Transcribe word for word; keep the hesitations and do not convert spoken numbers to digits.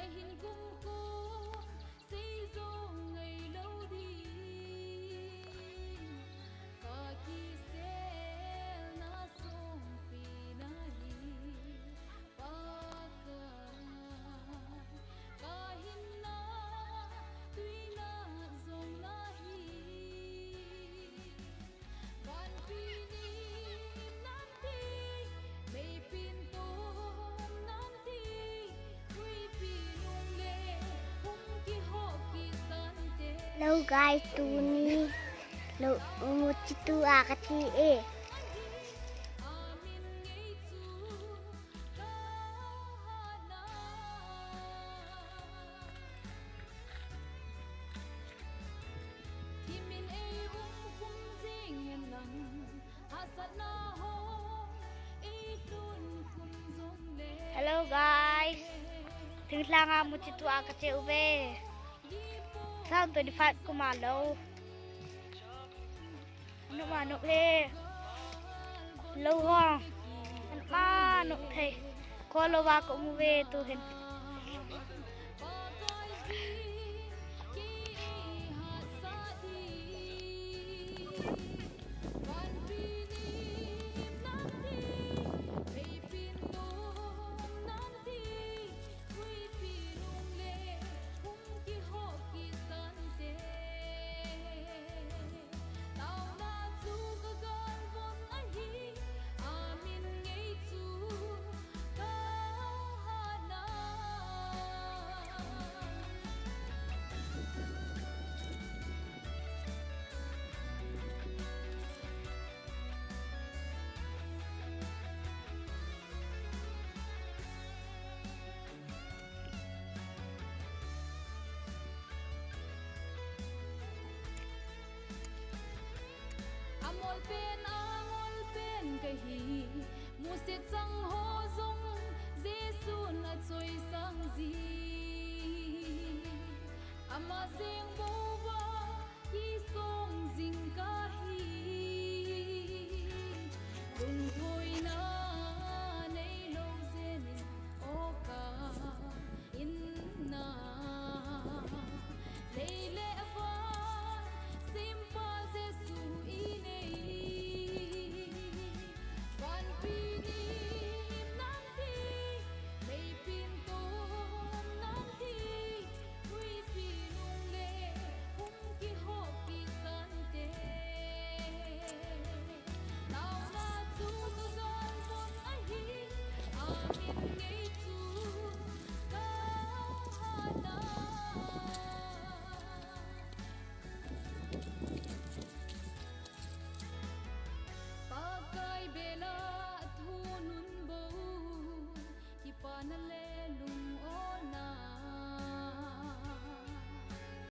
Hin kumko sei jong ngai lo ding, ka kiselna songpi nahi, Pakai. Ka hinna tuina jong nahi. Vanpi nim nante, meipin tom nante, huipi nungle hung kiho kitante. Hello guys, tuni lou muchitu a kache e. Amin ngei chu ka hatna. Hello guys, thinglhang a muchitu a kache uve. Two thousand twenty-five kum a lou. Nop ma nop e. Lou hong. Nop ma nop thei. Kho lou va ka um uve tuhin. Taona chu ka galvon ahi, amin ngei chu ka hatna. Amol pen, angol pen kahi, musit chang ho jong Jesun achoisang ji. Ama jeng bouva kisong jing kahi. Lungthoina